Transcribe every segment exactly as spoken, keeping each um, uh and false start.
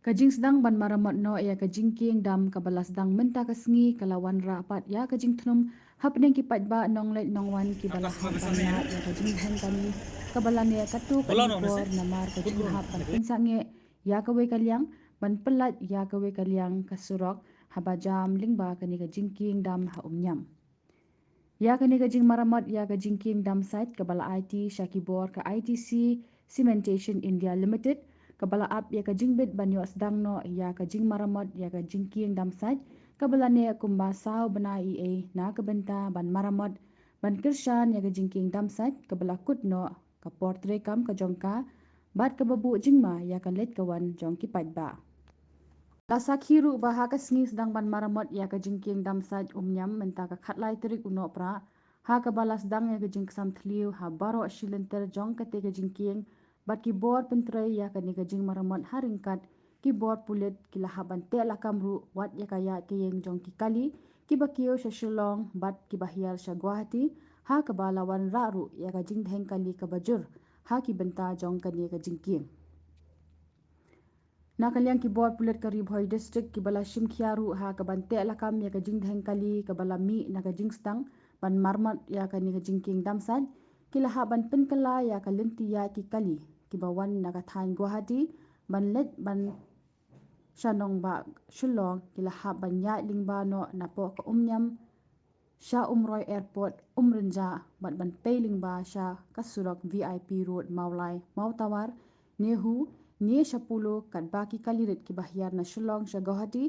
Ka jingsdang ban maramot noh ïa ka jingkieng dam kaba la sdang mynta ka sngi ka la wanrah pat ïa ka jingthnum hapdeng ki paidbah nongleit nongwan kiba la hap ban lad ïa ka jingdheng kali kaba la neh katto katne por namar ka jinghap ban pynsangeh ïa kawei ka liang ban pyllait ïa kawei ka liang ka surok haba jam lyngba kane ka jingkieng dam ha Umñiam. Ïa kane ka jingmaramot ïa ka jingkieng dam sait kaba la aiti sha ki bor ka I T C Cementation India Limited kaba la ap ïa ka jingbit ban ïoh sdang noh ïa ka jingmaramot ïa ka jingkieng dam sait kaba la neh kumba saw bnai ei ei na ka bynta ban maramot ban kyrshan ïa ka jingkieng dam sait kaba la kut noh ka por treikam ka jong ka bad kaba buh jingma ïa ka leit ka wan jong ki paidbah. La sakhi ruh ba ha ka sngi sdang ban maramot ïa ka jingkieng dam sait Umñiam mynta ka khatlai tarik u Nohprah ha kaba la sdang ïa ka jingksam thliew ha baroh shi lynter jong kata ka jingkieng bad ki bor pyntrei ïa kane ka jingmaramot ha ryngkat ki bor pulit ki la hap ban teh lakam ruh wat ïa ka ïaid ka ïeng jong ki kali kiba kiew sha Shillong bad kiba hiar sha Guwahati ha kaba la wanrah ruh ïa ka jingdheng kali kaba jur ha ki bynta jong kane ka jingkieng. Na ka liang ki bor pulit ka Ri Bhoi District kiba la shim khia ruh ha kaban teh lakam ïa ka jingdheng kali kaba la mih na ka jingsdang ban maramot ïa kane ka jingkieng dam sait ki la hap ban pynkylla ïa ka lynti ïaid ki kali kiba wan na ka thaiñ Guwahati ban leit ban sha nongbah Shillong ki la hap ban ïaid lyngba noh napoh ka Umñiam sha Umroi Airport, Umrynjah bad ban pei lyngba sha ka surok V I P Road Mawlai, Mawtawar, NEHU, ne sha Polo katba ki kali rit kiba hiar na Shillong sha Guwahati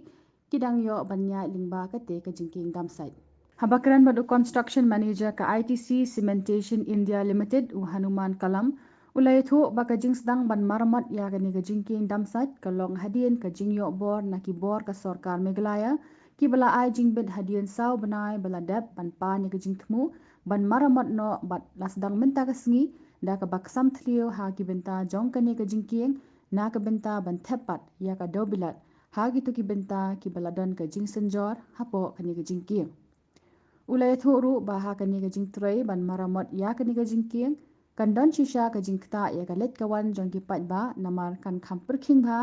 ki dang ïoh ban ïaid lyngba kata ka jingkieng dam sait. Haba kren bad u Construction Manager ka I T C Cementation India Limited u Hanuman Kalam u la ïathuh ba ka jingsdang ban maramot ïa kane ka jingkieng dam sait ka long hadien ka jingïoh bor na ki bor ka sorkar Meghalaya kiba la ai jingbit hadien saw bnai ba la dep ban pan ïa ka jingthmu ban maramot noh bad la sdang mynta ka sngi da kaba ksam thliew ha ki bynta jong kane ka jingkieng na ka bynta ban thep pat ïa ka dewbilat ha kito ki bynta kiba la don ka jingsynjor hapoh kane ka jingkieng. U la ïathuh ruh ba ha kane ka jingtrei ban maramot ïa kane ka jingkieng kan don shisha ka jingktah ïa ka leit ka wan jong ki paidbah namar kan kham pyrkhing bha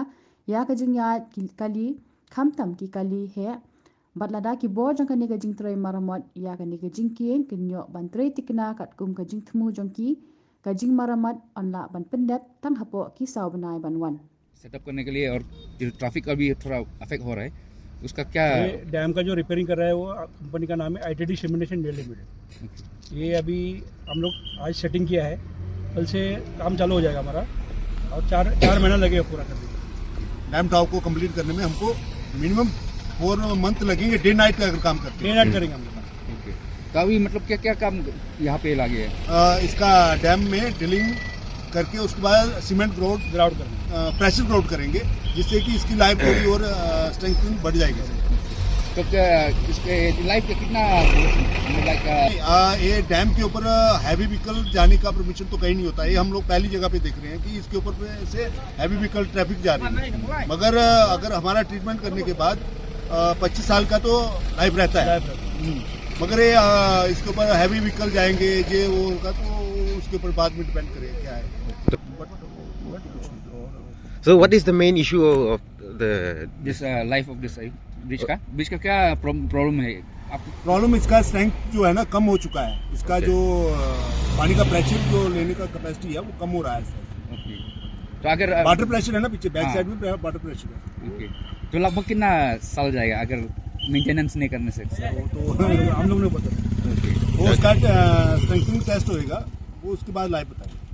ïa ka jingïaid ki kali khamtam ki kali heh bad lada ki bor jong kane ka jingtrei maramot ïa kane ka jingkieng kin ïoh ban trei thikna katkum ka jingthmu jong ki ka jingmaramot yn lah ban pyndep tang hapoh ki saw bnai ban wan. सेटअप करने के लिए और ट्रैफिक का भी थोड़ा अफेक्ट हो रहा है, उसका क्या? ये डैम का जो रिपेयरिंग कर रहा है वो कंपनी का नाम है आईटीडी सीमेंटेशन इंडिया लिमिटेड। ये अभी हम लोग आज सेटिंग किया है, कल से काम चालू हो जाएगा हमारा और चार चार महीना लगेगा पूरा करने में। डैम टॉप को कंप्लीट करने में हमको मिनिमम फोर मंथ लगेंगे, डे नाइट का अगर काम करते हैं। डे नाइट करेंगे हम लोग। ओके। तो अभी मतलब क्या क्या काम यहाँ पे लगे हैं? अ, इसका डैम में ड्रिलिंग करके उसके बाद सीमेंट ग्राउट ग्राउट करेंगे। प्रेशर ग्राउट करेंगे, जिससे कि इसकी लाइफ थोड़ी और स्ट्रेंथनिंग बढ़ जाएगी। तो क्या इसके लाइफ का कितना, लाइक? ये डैम के ऊपर हैवी व्हीकल जाने का परमिशन तो कहीं नहीं होता है। ये हम लोग पहली जगह पे देख रहे हैं कि इसके ऊपर पे से हैवी व्हीकल ट्रैफिक जा रही है, मगर अ, अगर हमारा ट्रीटमेंट करने के बाद पच्चीस साल का तो लाइफ रहता है। लाइफ रहता है। हम्म। मगर ये अ, इसके ऊपर हैवी व्हीकल जाएंगे, ये वो होगा, तो उसके ऊपर बाद में डिपेंड करेगा क्या है। So what is the main issue of the this uh, life of this uh, bridge का, bridge का क्या प्रॉब्लम है आपको? प्रॉब्लम इसका स्ट्रेंथ जो है ना, कम हो चुका है इसका। अच्छा। जो अ, पानी का प्रेशर जो लेने का कैपेसिटी है, वो कम हो रहा है सर। ओके। तो अगर अ, वाटर प्रेशर है ना पीछे, बैक हाँ। साइड में वाटर प्रेशर है। ओके। तो लगभग कितना साल जाएगा अगर मेंटेनेंस नहीं करने से? वो तो हम लोग ने पता। ओके। वो उसका स्ट्रेंथनिंग टेस्ट होएगा, वो उसके बाद लाइफ बताएगा।